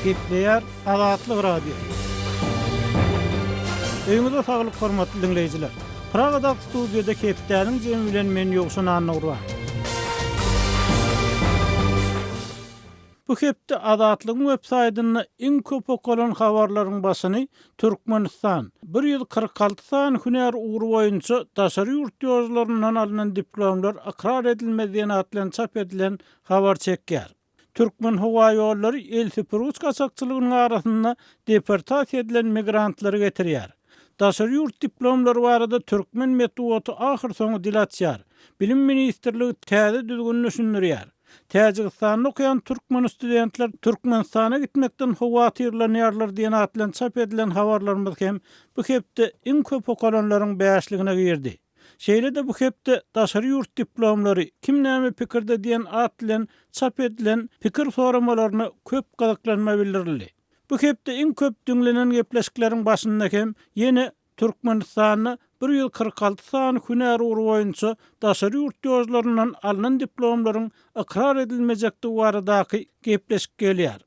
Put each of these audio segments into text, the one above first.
Gepleýär Azatlyk Radiosy. Öýüňize saglyk hormatly diňleýjiler. Pragadaky studiýada hepdäniň jemi bilen men Ýowşan Annagurban. Bu hepde Azatlygyň websaýtynda iň köp okalan habarlaryň başyny Türkmenistan, 146 sany hünär ugry boýunça daşary ýurt ýolcularyndan alnan diplomlar ykrar edilmez diýen at bilen çap edilen habar çekýär. Türkmenhowaýollary elsüpürgiç gaçakçylygynyň arasynda deportasiýa edilen migrantlary getirýär. Daşary ýurt diplomlary barada türkmen metbugaty ahyrsoňy dil açýar. Bilim ministrligi täze düzgüni düşündirýär. Täjigistanda okaýan türkmen studentler Türkmenistana gitmekden howatyrlanýarlar diýen at bilen çap edilen habarlarymyz hem bu hepde iň köp okalanlaryň bäşligine girdi. Şeýle-de bu hepde Daşary ýurt diplomlary, kim näme pikirde diýen at bilen çap edilen pikir soramalaryna köp gyzyklanma bildirildi. Bu hepde iň köp diňlenen gepleşikleriň başynda hem ýene Türkmenistanda 146 sany hünär ugry boýunça daşary ýurt ýolcularyndan alnan diplomlaryň ykrar edilmejekdigi baradaky gepleşik gelýär.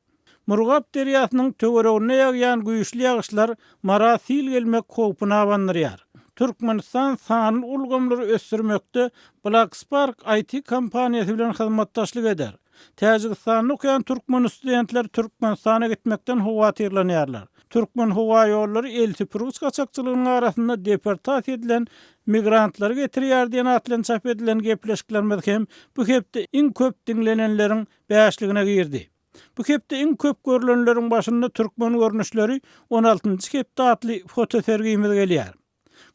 Murgap derýasynyň töwereginde ýagýan güýçli ýagyşlar Mara sil gelmek howpuny abandyrýar. Türkmenistan sanly ulgamlary ösdürmekde Blackspark IT kompaniýasy bilen hyzmatdaşlyk eder. Täjigistanda okaýan türkmen studentleri Türkmenistana gitmekden howatyrlanýarlar. Türkmenhowaýollary elsüpürgiç gaçakçylygynyň arasynda deportasiýa edilen migrantlary getirýär diýen at bilen çap edilen gepleşiklerimiz hem bu hepde iň köp diňlenenleriň bäşligine girdi. Bu hepde iň köp görlenleriň başynda Türkmen görnüşleri on altynjy hepde atly fotosergimiz gelýär.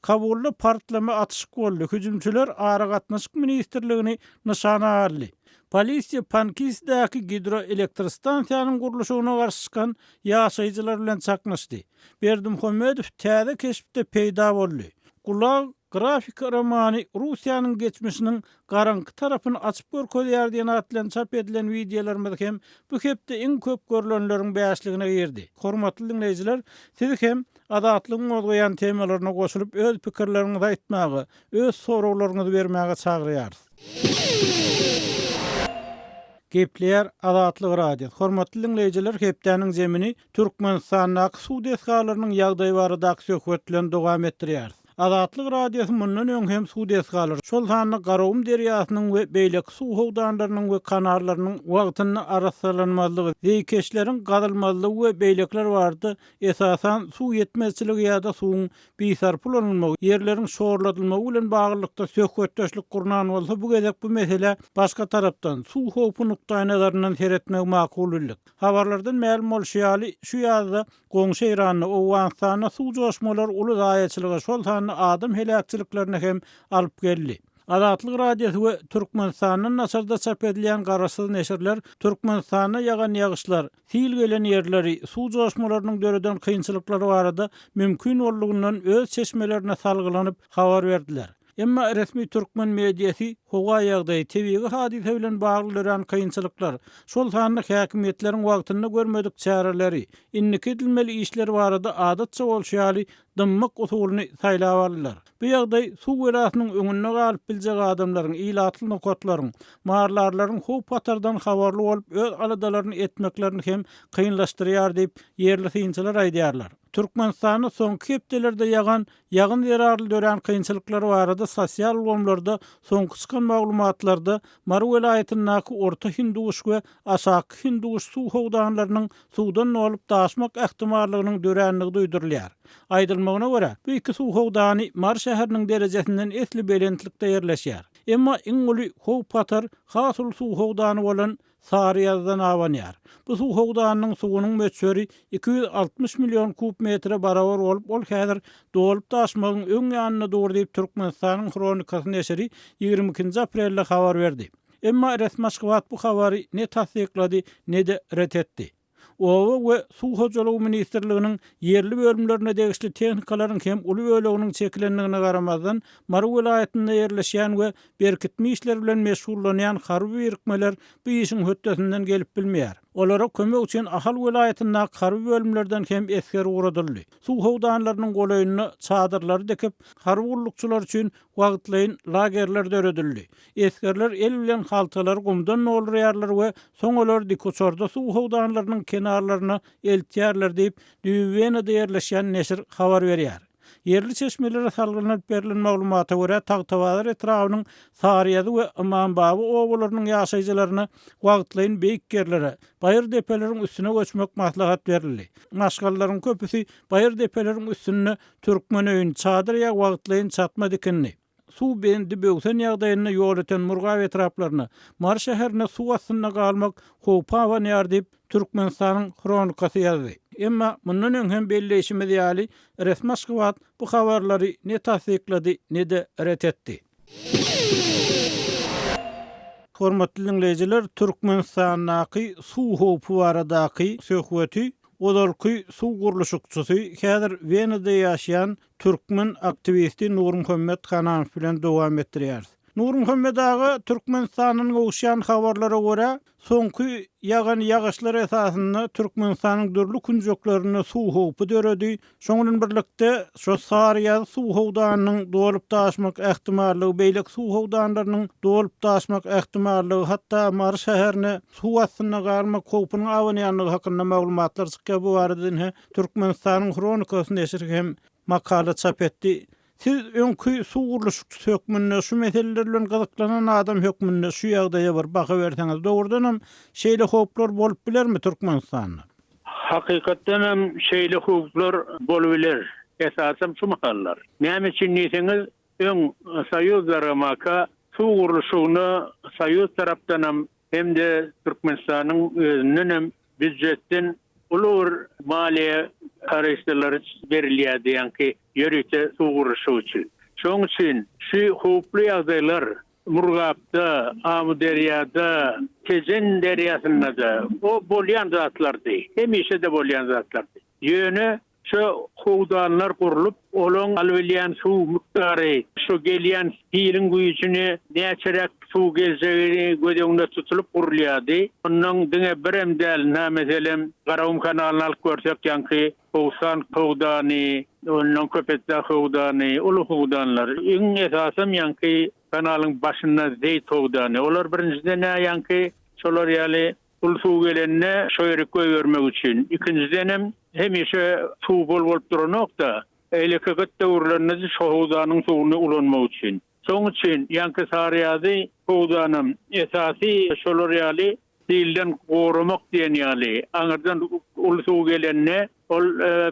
Kabulda partlama atyşyk boldy, hüjümçiler Aragatnaşyk ministrligini nyşana aldy. Polisiýa Pankisdäki gidroelektrostansiýanyň gurluşygyna garşy çykan ýaşaýjylar bilen çaknyşdy. Berdimuhamedow täze keşpde peýda boldy. Gulag grafiki romany Russiýanyň geçmişiniň garaňky tarapyny açyp görkezýär diýen at bilen çap edilen wideolarymyz hem bu hepde iň köp görlenleriň bäşligine girdi. Hormatly diňleýjiler, siz hem Azatlygyň gozgaýan temalaryna goşulyp öz pikirleriňizi aýtmaga, öz soraglaryňyzy bermäge çagyrýarys. Gepleýär Azatlyk Radiosy. Hormatly diňleýjiler hepdäniň zemini Türkmenistandaky suw desgalarynyň ýagdaýy baradaky söhbet bilen dowam etdirýäris. Azatlyk Radiosy mundan öň hem suw desgalary, şol sanda Garagum derýasynyň we beýleki suw howdanlarynyň we kanallarynyň wagtynda arassalanmazlygy, zeýkeşleriň gazylmazlygy we beýlekiler barada, esasan, suw ýetmezçiligi ýa-da suwuň bisarpa ulanylmagy, ýerleriň şorladylmagy bilen baglylykda söhbetdeşlik gurnan bolsa, bu gezek bu meselä başga tarapdan, suw howpy nukdaýnazaryndan seretmegi makul bildik. Habarlardan mälim bolşy ýaly, şu ýazda Goňşy Eýranda, Owganystanda suw joşmalary uly zaýaçylyga, şol sanda adam heläkçiliklerine hem alyp geldi. Azatlyk Radiosy we Türkmenistandan daşarda çap edilýän garaşsyz neşirler Türkmenistanda ýagan ýagyşlar, sil gelen ýerleri, suw joşmalarynyň döreden kynçylyklary barada mümkin boldugyndan öz çeşmelerine salgylanyp habar berdiler. Emma resmi türkmen mediasy howa ýagdaýy, tebigy hadysa bilen bagly dörän kynçylyklar, şol sanda häkimiýetleriň wagtynda görmedik çäreleri, indiki edilmeli işler barada adatça bolşy ýaly dymmak usulyny saýlap aldylar. Bu ýagdaý suw belasynyň öňünde galyp biljek adamlaryň, ilatly nokatlaryň, maldarlaryň howp-hatardan habarly bolup öz aladalaryny etmeklerini hem kynlaşdyrýar diýip, ýerli synçylar aýdýarlar. Türkmenistanda soňky hepdelerde ýagan Ýagyn zerarly dörän kynçylyklar barada sosial ulgamlarda soňky çykan maglumatlarda Mary welaýatyndaky Orta Hindiguş we Aşaky Hindiguş suw howdanlarynyň suwdan dolup daşmak ähtimallygynyň dörändigi duýdurylýar. Aýdylmagyna görä, bu iki suw howdany Mary şäheriniň derejesinden esli belentlikde ýerleşýär. Emma iň uly howp-hatar has uly suw howdany bolan Saryýazydan abanýar. Bu suw howdanynyň suwunyň möçberi 260 million kub metre barabar bolup, ol häzir dolup-daşmagyň öň ýanynda dur diýip, Türkmenistanyň Hronikasy neşiri 22-nji aprelde habar berdi. Emma resmi Aşgabat bu habary ne tassyklady, ne-de ret etdi. Oba we suw hojalygy ministrliginiň ýerli bölümlerine degişli tehnikalaryň hem uly böleginiň çekilendigine garamazdan, Mary welaýatynda ýerleşýän we berkitme işleri bilen meşgullanýan harby birikmeler bu işiň hötdesinden gelip bilmeýär. Olara kömek üçin Ahal welaýatyndaky harby bölümlerden hem esger ugradyldy. Suw howdanlarynyň golaýynda çadyrlary dikip, harby gullukçylar üçin wagtlaýyn lagerler döredildi. Esgerler el bilen haltalary gumdan doldurýarlar we soň olary dikuçarda suw howdanlarynyň kenarlaryna eltýärler diýip, düýbi Wenada ýerleşýän neşir habar berýär. Ýerli çeşmelere salgylanyp berlen maglumata görä, Tagtabazar etrabynyň Saryýazy we Ymambaba obalarynyň ýaşaýjylaryna wagtlaýyn beýik ýerlere, baýyr depeleriň üstüne göçmek maslahat berildi. Maşgalalaryň köpüsi baýyr depeleriň üstünde türkmen öýüni, çadyr ýa wagtlaýyn çatma dikindi. Suw bendi böwsen ýagdaýynda Ýolöten, Murgap etraplaryna, Mary şäherine suw astynda galmak howpy abanýar diýip, Türkmenistanyň Hronikasy ýazdy. Emma mundan öň hem belleýşimiz ýaly, resmi Aşgabat bu habarlary ne tassyklady, ne-de ret etdi. Hormatly diňleýjiler, Türkmenistandaky suw howpy baradaky söhbeti ozalky suw gurluşykçysy, häzir Wenada ýaşaýan türkmen aktiwisti Nurmuhammet Hananow bilen dowam etdirýäris. Nurmuhammet aga, Türkmenistandan gowuşýan habarlara görä, soňky ýagan ýagyşlar esasynda Türkmenistanyň dürli künjeklerinde suw howpy döredi. Şoň bilen birlikde, şo Saryýazy suw howdanynyň dolup-daşmak ähtimallygy, beýleki suw howdanlarynyň dolup-daşmak ähtimallygy, hatda Mary şäherine suw astynda galmak howpunyň abanýandygy hakynda maglumatlar çykýar. Bu barada ine, Türkmenistanyň Hronikasy neşiri hem makala çap etdi. Siz öňki suw gurluşykçysy hökmünde, şu meseleler bilen gyzyklanan adam hökmünde şu ýagdaýa bir baha berseňiz, dogrudanam şeýle howplar bolup bilermi Türkmenistanda? Hakykatdan hem şeýle howplar bolubiler, esasam şu mahallar. Näme üçin diýseňiz, öň Soýuz dargamaka suw gurluşygyna Soýuz tarapdanam hem-de Türkmenistanyň özündenem býujetden uly bir maliýe serişdeleri berilýärdi, ýaňky ýörite suw gurluşygy üçin. Şonuň üçin şu howply ýagdaýlar Murgapda, Amyderýada, Tejen derýasynda-da o bolýan zatlardy, hemişe-de bolýan zatlardy. Ýöne Şu howdanlar gurlup, olaň alybilýän suw mukdary, şu gelýän siliň güýjüne näçeräk suw geljegi göz öňünde tutulyp gurulýardy. Onnoň diňe birem däl, ynha, meselem, Garagum kanalyny alyp görsek, ýaňky Howsan howdany, onnoň Köpetdag howdany, uly howdanlar. Iň esasam ýaňky kanalyň başynda Zeýt howdany. Olar birinjiden-ä ýaňky şolar ýaly Uly suw gelende şo ýerik goýbermek üçin. Ikinjidenem hemişe suw bol bolup duranok-da, eýleki gyt döwürlerinde-de şo howdanyň suwuny ulanmak üçin. Şoň üçin ýaňky Saryýazy howdanam esasy şolar ýaly silden goramak diýen ýaly, aňyrdan uly suw gelende ol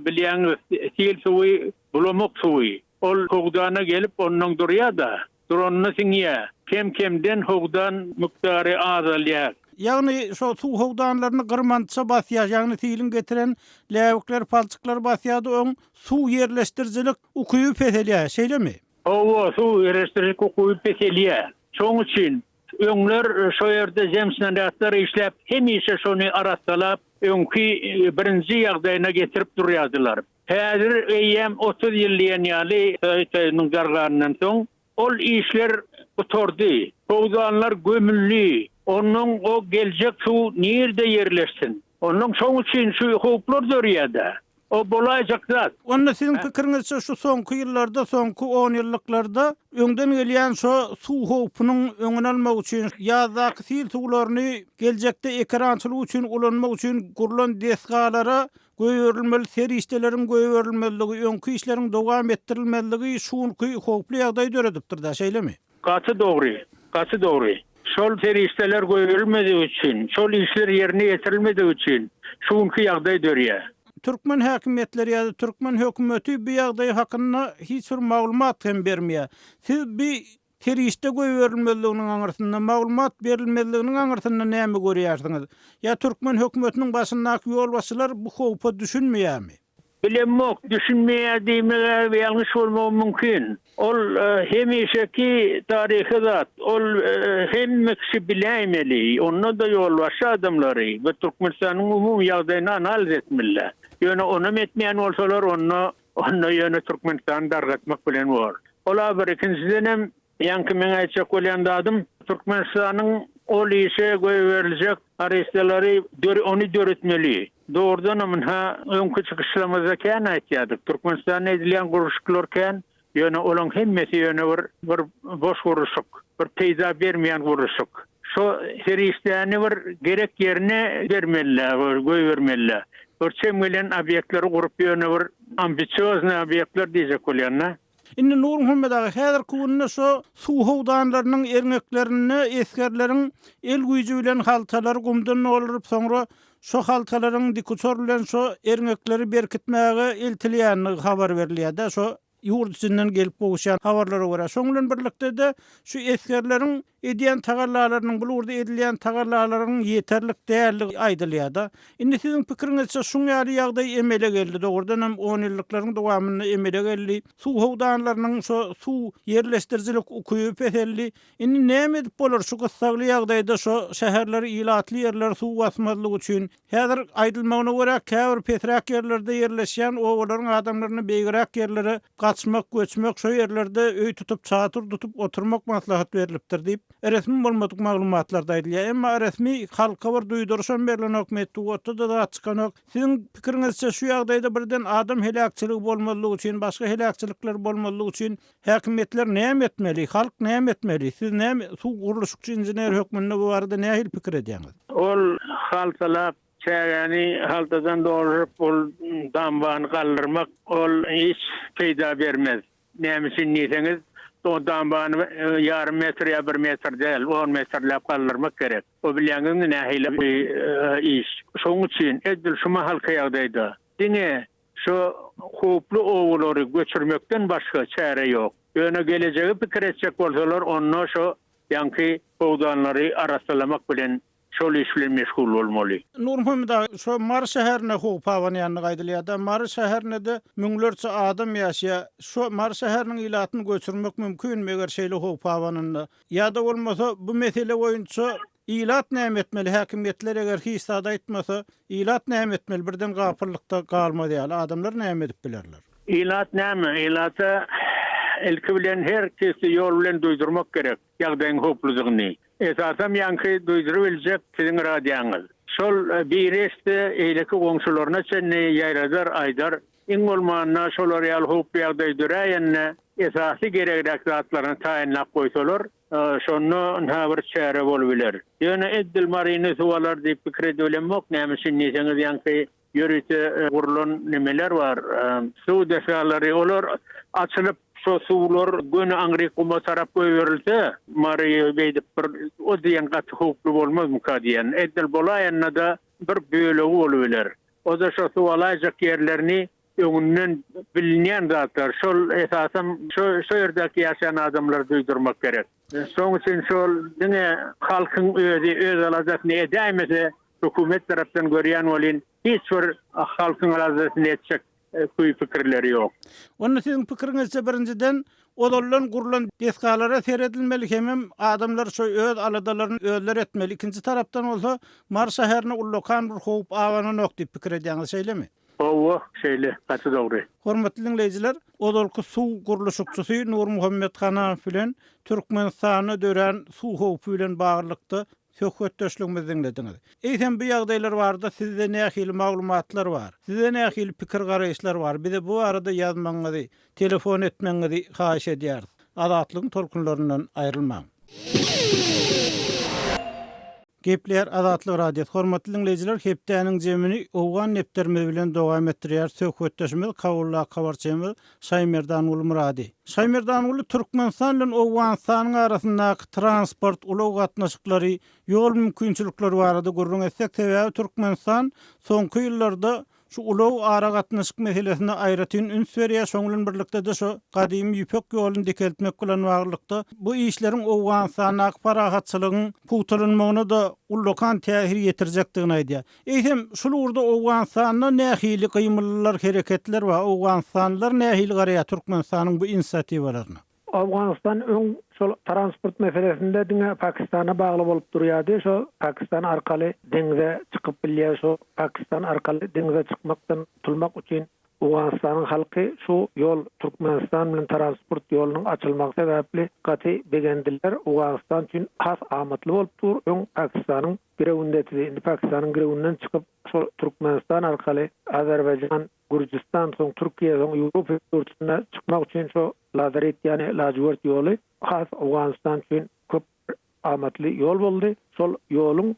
bilýäňiz sil suwy bulamak suwy. Ol howdana gelip onnoň durýar-da. Duranyna siňýär. Kem-kemden howdan mukdary azalýar. Ýagny şo suw howdanlaryny gyrmança basýar, ýagny siliň getiren läbikleri, palçyklary basýar-da, oň suw ýerleşdirijilik ukyby peselýär, şeýlemi? Hawa, suw ýerleşdirijilik ukyby peselýär. Şoň üçin öňler şo ýerde zemsnaryadlar işläp, hemişe şony arassalap, öňki birinji ýagdaýyna getirip durýardylar. Häzir eýýäm 30 ýyl diýen ýaly Sowet Soýuzynyň darganyndan soň ol işler gutardy. Howdanlar gömüldi. Onnoň o geljek suw nirde ýerleşsin? Onnoň şoň üçin şu howplar dörýär-dä. O bolaýjak zat. Onda siziň pikiriňizçe şu soňky ýyllarda, soňky onýyllyklarda öňden gelýän şo suw howpunyň öňüni almak üçin, ýazdaky sil suwlaryny geljekde ekerançylyk üçin ulanmak üçin gurlan desgalara Goýberilmeli serişdeleriň goýberilmezligi, öňki işleriň dowam etdirilmezligi şu günki howply ýagdaýy döredipdir-dä, şeýlemi? Gaty dogry, gaty dogry. Şol serişdeler goýberilmedigi üçin, şol işler ýerine ýetirilmedigi üçin şu günki ýagdaý dörýär. Türkmen häkimiýetleri ýa-da türkmen hökümeti bu ýagdaý hakynda hiç bir maglumat hem bermeýär. Siz bi Serişde goýberilmezliginiň aňyrsynda, maglumat berilmezliginiň aňyrsynda näme görýärsiňiz? Ýa türkmen hökümetiniň başyndaky ýolbaşçylar bu howpa düşünmeýärmi? Bilemok, düşünmeýär diýmeg-ä ýalňyş bolmagy mümkin. Ol hemişeki taryhy zat. Ol hemme kişi biläýmeli. Onda-da ýolbaşçy adamlary we Türkmenistanyň umumy ýagdaýyny analiz etmeliler. Ýöne onam etmeýän bolsalar, onda Onda ýöne Türkmenistany dargatmak bilen bor. Ol-a bir, ikinjidenem, ýaňky meň aýtjak bolýan zadym, Türkmenistanyň Ol işe goýberiljek harytlary ony döretmeli. Dogrudanam ynha öňki çykyşlarymyzda kän aýtýardyk. Türkmenistanda edilýän gurluşyklar kän, ýöne olaň hemmesi ýöne bir bir boş gurluşyk, bir peýda bermeýän gurluşyk. Şo serişdäni bir gerek ýerine bermeli-dä, goýbermeli-dä. Bir çem gelen obýektleri gurup ýöne bir ambisioznyý obýektler diýjek bolýan-da. Indi Nurmuhammet aga, häzirki günde şo suw howdanlarynyň erňeklerinde esgerleriň el güýji bilen haltalary gumdan dolduryp, soňra şo haltalaryň dikuçar bilen şo erňekleri berkitmäge eltilýändigi habar berilýär-de, şo ýurt içinden gelip gowuşýan habarlara görä. Şoň bilen birlikde-de şu esgerleriň Edýän tagallalarynyň, bul ugurda edilýän tagallalaryň ýeterlik däldigi aýdylýar-da. Indi siziň pikiriňizçe şuň ýaly ýagdaý emele geldi, dogrudan hem onýyllyklaryň dowamynda emele geldi. Suw howdanlarynyň şo suw ýerleşdirijilik ukyby peseldi. Indi näme edip bolar şu gyssagly ýagdaýda şo şäherleri, ilatly ýerleri suw basmazlygy üçin? Häzir aýdylmagyna görä käbir pesräk ýerlerde ýerleşýän obalaryň adamlaryna beýigräk ýerlere Gaçmak, göçmek, şo ýerlerde öý tutup, çadyr tutup oturmak maslahat berlipdir diýip, resmi bolmadyk maglumatlarda aýdylýar. Emma resmi halka bir duýduryşam berlenok, metbugatda-da zat çykanok. Siziň pikiriňizçe, şu ýagdaýda birden adam heläkçiligi bolmazlygy üçin, başga heläkçilikler bolmazlygy üçin häkimiýetler näme etmeli, halk näme etmeli? Siz näme, suw gurluşykçy inžener hökmünde bu barada nähili pikir edýäňiz? Ol haltalap, Çägäni haltadan dolduryp, ol dambany galdyrmak, ol hiç peýda bermez. Näme üçin diýseňiz, o dambany ýarym metr ýa bir metr däl, on metrläp galdyrmak gerek. O bilýäňizmi nähili iş. Şonuň üçin edil şu mahalky ýagdaýda diňe şu howply obalary göçürmekden başga çäre ýok. Ýöne gelejegi pikir etjek bolsalar, onda şo ýaňky howdanlary arassalamak bilen şol iş bilen meşgul bolmaly. Nurmuhammet aga, şo Mary şäherine howp abanýandygy aýdylýar-da. Mary şäherinde-de müňlerçe adam ýaşaýar. Şo Mary şäheriniň ilatyny göçürmek mümkinmi, eger şeýle howp abananda? Ýa-da bolmasa, bu mesele boýunça ilat näme etmeli? Häkimiýetler eger hiç zat aýtmasa, ilat näme etmeli? Birden gapyllykda galmaz ýaly, adamlar näme edip bilerler? Ilat näme? Ilata ilki bilen her tüýsli ýol bilen duýdurmak gerek ýagdaýyň howpludygyny. Esasam ýaňky duýdurybiljek siziň radioňyz. Şol biri eşitse eýleki goňşularyna çenli ýaýradar, aýdar. Iň bolmanda şolar ýaly howply ýagdaý döräýende esasy geregräk zatlaryny taýynlap goýsalar, şonda ynha bir çäre bolubiler. Ýöne eddil Maryny suw alar diýip pikir edibilemok, näme üçin diýseňiz ýaňky Ýörite gurlan nemeler bar, suw desgalary, olar açylyp, şo suwlar göni aňryk guma tarap goýberilse, Mary beýdip bir o diýen gaty howply bolmazmyka diýen. Edil bolaýanda-da bir bölegi bolubiler. O-da şo suw alaýjak ýerlerini öňünden bilinýän zatlar. Şol esasam şo şo ýerdäki ýaşaýan adamlary duýdurmak gerek. Şoň üçin şol diňe halkyň özi öz aladasyny edäýmese, Hökümet tarapdan görýän welin hiç bir halkyň aladasyny etjek küý-pikirleri ýok. Onda siziň pikiriňizçe birinjiden ozaldan gurlan desgalara seredilmeli hemem adamlar şo öz aladalaryny özleri etmeli ikinji tarapdan bolsa Mary şäherine ullakan bir howp abananok diýip pikir edýäňiz şeýlemi? Hawa şeýle gaty dogry. Hormatly diňleýjiler, ozalky suw gurluşykçysy Nurmuhammet Hanamow bilen Türkmenistanda dörän suw howpy bilen baglylykda Söhbetdeşligimizi diňlediňiz. Eýsem bu ýagdaýlar barada sizde nähili maglumatlar bar? Sizde nähili pikir-garaýyşlar bar? Bize bu barada ýazmagyňyzy, telefon etmegiňizi haýyş edýäris. Azatlygyň tolkunlaryndan aýrylmaň. Gepleýär Azatlyk Radiosy. Hormatly diňleýjiler, hepdäniň jemini Owgan depderimiz bilen dowam etdirýäris. Söhbetdeşimiz Kabuldaky habarçymyz Şaýmerdanguly Myrady. Şaýmerdanguly, Türkmenistan bilen Owganystanyň arasyndaky transport, ulag gatnaşyklary, ýol mümkinçilikleri barada gürrüň etsek, sebäbi Türkmenistan soňky ýyllarda şu ulag aragatnaşyk meselesine aýratyn üns berýär, şoň bilen birlikde-de şu gadymy Ýüpek ýoluny dikeltmek bilen baglylykda bu işleriň Owganystandaky parahatçylygyň pugtalanmagyna-da ullakan täsir ýetirjekdigini aýdýar. Eýsem, şul ugurda Owganystanda nähili gymyldylar, hereketler bar? Owganystanlylar nähili garaýar Türkmenistanyň bu inisiatiwalaryna? Owganystan öň şol transport meselesinde diňe Pakistana bagly bolup durýardy. Şo Pakistan arkaly deňze çykyp bilýär. Şo Pakistan arkaly deňze çykmakdan gutulmak üçin. Owganystanyň halky şu ýol Türkmenistan bilen transport ýolunyň açylmagy sebäpli gaty begendiler. Owganystan üçin has amatly bolup dur. Öň Pakistanyň girewindetidi. Indi Pakistanyň girewinden çykyp şol Türkmenistan arkaly Azerbaýjan, Gürjüstan soň Türkiýe soň Ýewropa ýurtuna çykmak üçin şo lazarit ýany lajwert ýoly has Owganystan üçin köp amatly ýol boldy. Şol ýoluň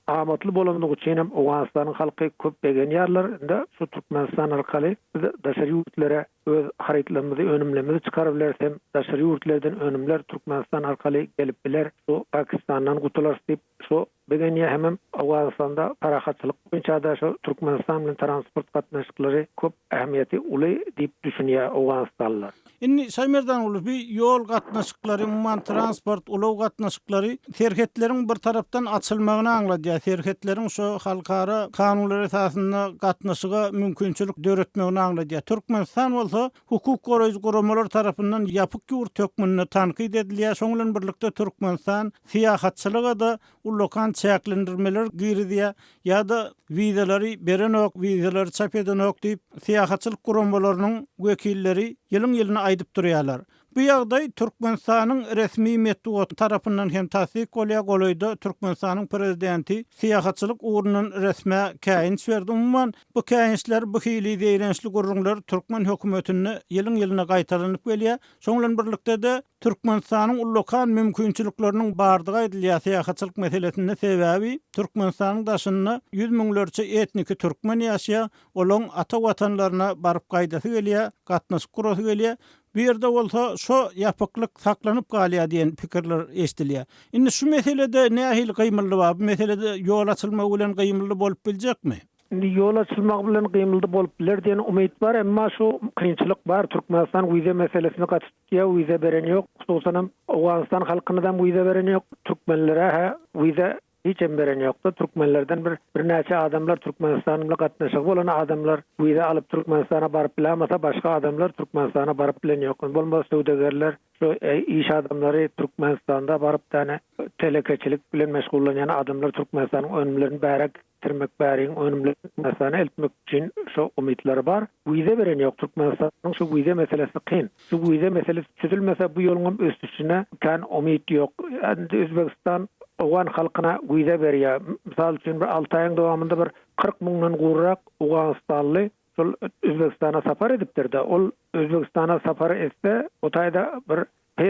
amatly bolandygy üçin hem Owganystanyň halky köp begenýärler. Indi şu Türkmenistan arkaly biz daşary ýurtlara öz harytlarymyzy, önümlerimizi çykaryp bileris hem daşary ýurtlardan önümler Türkmenistan arkaly gelip biler. Şu Pakistandan gutularys diýip şu begenýär hemem Owganystanda parahatçylyk boýunça-da şu Türkmenistan bilen transport gatnaşyklary köp ähmiýeti uly diýip düşünýär owganystanlylar. Indi Şaýmerdanguly bu ýol gatnaşyklary, umuman transport, ulag gatnaşyklary serhetleriň bir tarapdan açylmagyny aňladýar. Serhetleriň şu halkara kanunlar esasynda gatnaşyga mümkinçilik döretmegini aňladýar. Türkmenistan bolsa hukuk goraýjy guramalar tarapyndan ýapyk ýurt hökmünde tankyt edilýär. Şoň bilen birlikde Türkmenistan syýahatçylyga-da ullakan çäklendirmeler girizýär ýa-da wizalary berenok, wizalary çap edenok diýip, syýahatçylyk guramalarynyň wekilleri ýylyň-ýylyna aýdyp durýarlar. Bu ýagdaý Türkmenistanyň resmi metbugaty tarapyndan hem tassyk bolýar, golaýda Türkmenistanyň prezidenti syýahatçylyk ugrundan resmä käýinç berdi. Umuman, bu käýinçler, bu hili zeýrençli gürrüňler türkmen hökümetinde ýylyň-ýylyna gaýtalanyp gelýär. Şoň bilen birlikde-de, Türkmenistanyň ullakan mümkinçilikleriniň bardygy aýdylýar syýahatçylyk meselesinde, sebäbi Türkmenistanyň daşynda ýüz müňlerçe etniki türkmen ýaşaýar, olaň ata watanlaryna baryp gaýdasy gelýär, gatnaşyk gurasy gelýär. Bu ýerde bolsa şo ýapyklyk saklanyp galýar diýen pikirler eşidilýär. Indi şu meselede nähili gymyldy bar? Bu meselede ýol açylmagy bilen gymyldy bolup biljekmi? Indi ýol açylmagy bilen gymyldy bolup biler diýen umyt bar, emma şu kynçylyk bar, Türkmenistan wiza meselesini gaty tutýar, wiza beren ýok, hususanam Owganystan halkynadam wiza beren ýok, türkmenlere-hä wiza hiçem beren ýokda, türkmenlerden bir birnäçe adamlar Türkmenistan bilen gatnaşygy bolan adamlar wiza alyp Türkmenistana baryp bilamasa başga adamlar Türkmenistana baryp bilen ýok, bolmasa söwdagerler şu iş adamlary Türkmenistanda baryp däne telekeçilik bilen meşgullanýan adamlar Türkmenistanyň önümlerini bäräk Tirmek bäriň önümlerini Türkmenistana eltmek üçin şo umytlary bar. Wiza beren ýok. Türkmenistanyň şu wiza meselesi kyn. Şu wiza meselesi çözülmese bu ýoluňam ösüşine kän umyt ýok. Indi Özbegistan owgan halkyna wiza berýär. Mysal üçin bir alty aýyň dowamynda bir 40 müňden gowrak owganystanly şol Özbegistana sapar edipdir-de. Ol Özbegistana sapar etse o taýda bir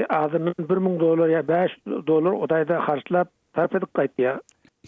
azyndan 1000 dollar ýa 500 dollar o taýda harçlap Sarp edip gaýtýar.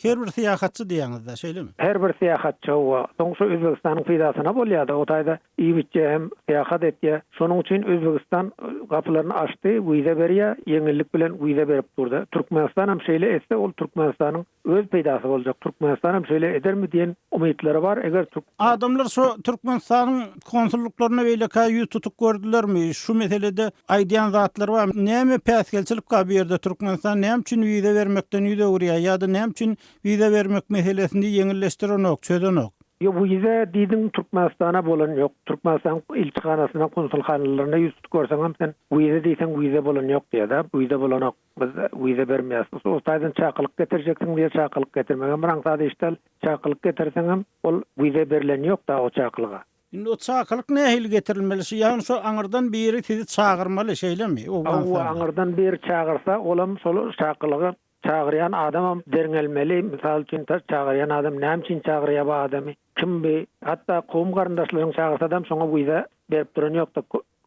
Her bir syýahatçy diýýäňiz-dä, şeýlemi? Her bir syýahatçy, hawa. Soň şu Özbegistanyň peýdasyna bolýar-da, o taýda iýip-içýär hem syýahat etýär. Şonuň üçin Özbegistan gapylaryny açdy, wiza berýär, ýeňillik bilen wiza berip durdy. Türkmenistan hem şeýle etse, ol Türkmenistanyň öz peýdasy boljak. Türkmenistan hem şeýle edermi diýen umytlary bar. Eger Türk. Adamlar şu Türkmenistanyň konsullyklaryna beýlekä ýüz tutup gördülermi? Şu meselede aýdýan zatlary barmy? Näme päsgelçilik bar bu ýerde? Türkmenistan näme üçin wiza bermekden ýüz öwürýär ýa-da näme üçin wiza bermek meselesini ýeňilleşdirenok, çözenok? Ýok wiza diýdiň Türkmenistana bolan ýok. Türkmenistanyň ilçihanasyna, konsulhanalaryna ýüz tutup görseňem sen wiza diýseň wiza bolan ýok diýýär-de. Wiza bolanok. Biz wiza bermeýäris. O taýdan çakylyk getirjeksiň diýýär, çakylyk getirmegem bir aňsat iş däl. Çakylyk getirseňem, ol wiza berlen ýok-da o çakylyga. Indi o çakylyk nähili getirilmeli? Şu ýagny şo aňyrdan biri sizi çagyrmaly, şeýlemi? Hawa, aňyrdan biri çagyrsa, olam şol çakylygy çagyrýan adamam derňelmeli. Mysal üçin, çagyrýan adam näme üçin çagyrýar bu adamy? Kim bi? Hatda kowum-garyndaşlaryň çagyrsadam şoňa wiza berip duran ýok-da.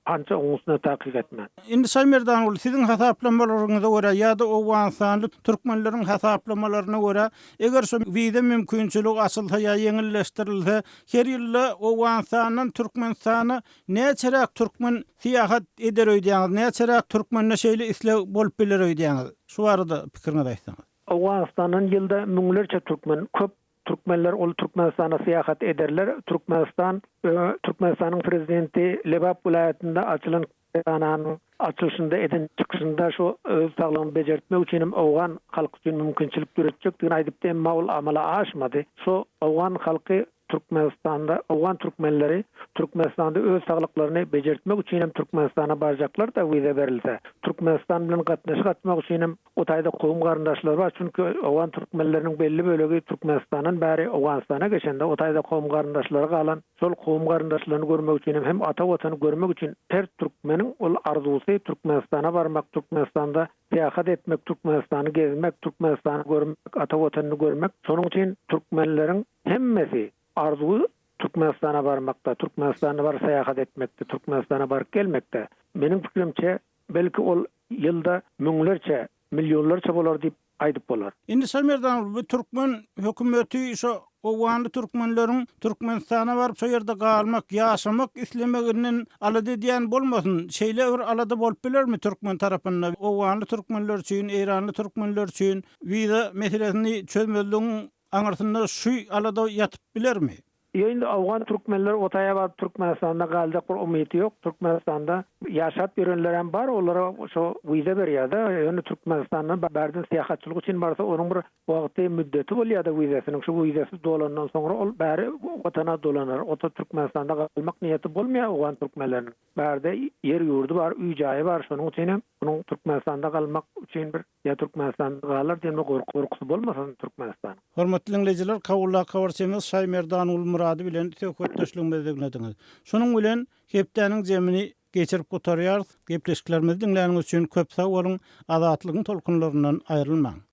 Ança oň üstüne takyk etmän. Indi Şaýmerdanguly, siziň hasaplamalaryňyza görä ýa-da owganystanly türkmenleriň hasaplamalaryna görä, eger şu wiza mümkinçiligi açylsa ýa ýeňilleşdirilse, her ýylda Owganystandan Türkmenistana näçeräk türkmen syýahat eder öýdýäňiz, näçeräk türkmende şeýle isleg bolup biler öýdýäňiz? Şu barada pikiriňizi aýtsaňyz. Owganystandan ýylda müňlerçe türkmen, köp Türkmenler ol Türkmenistana syýahat ederler. Türkmenistan Türkmenistanyň prezidenti Lebap welaýatynda açylan kärhananyň açylyşynda eden çykyşynda şu öz saglygyny bejertmek üçin hem owgan halky üçin mümkinçilik döretjekdigini aýdypdy, emma ol amala aşmady. Şu owgan halky. Türkmenistanda owgan türkmenleri Türkmenistanda öz saglyklaryny bejertmek üçin hem Türkmenistana barjaklar-da wiza berilse. Türkmenistan bilen gatnaşyk açmak üçin hem o taýda kowum-garyndaşlary bar. Çünki owgan türkmenleriniň belli bölegi Türkmenistandan bäri Owganystana geçende o taýda kowum-garyndaşlary galan. Şol kowum-garyndaşlaryny görmek üçin hem hem ata watany görmek üçin her türkmeniň ol arzuwsy Türkmenistana barmak, Türkmenistanda syýahat etmek, Türkmenistany gezmek, Türkmenistany görmek, ata watanyny görmek. Şonuň üçin türkmenleriň hemmesi arzuwy Türkmenistana barmakda, Türkmenistanda baryp syýahat etmekde, Türkmenistana baryp gelmekde. Meniň pikirimçe, belki ol ýylda müňlerçe, millionlarça bolar diýip aýdyp bolar. Indi Şamerdan bu türkmen hökümeti şo owganly türkmenleriň Türkmenistana baryp şo ýerde galmak, ýaşamak islemeginden alada edýän bolmasyn. Şeýle bir alada bolup bilermi türkmen tarapynda owganly türkmenler üçin, eýranly türkmenler üçin wiza meselesini çözmezligiň aňyrsynda şu alada ýatyp bilermi? Ýo indi owgan türkmenler o taýa baryp Türkmenistanda galjak bir umyty ýok. Türkmenistanda ýaşap ýörenlerem bar olara şo wiza berýärde ýöne Türkmenistandan bärden syýahatçylyk üçin barsa onuň bir wagty müddeti bolýada wizasynyň şo wizasy dolandan soňra ol bäri watana dolanar ota Türkmenistanda galmak niýeti bolmaýar owgan türkmenleriniň bärde ýer ýurdy bar uý jaýy bar şonuň üçinem onuň Türkmenistanda galmak üçin bir Ýa Türkmenistanda galar diýen bir gorky gorkusy bolmasyn Türkmenistanyň. Hormatly diňleýjiler, Kabuldaky habarçymyz Şaýmerdan Gulmyrady bilen söhbetdeşligimizi diňlediňiz. Şunuň bilen hepdäniň jemini geçirip gutarýarys. Gepleşiklerimizi diňläniňiz üçin köp sag boluň, Azatlygyň tolkunlaryndan aýrylmaň!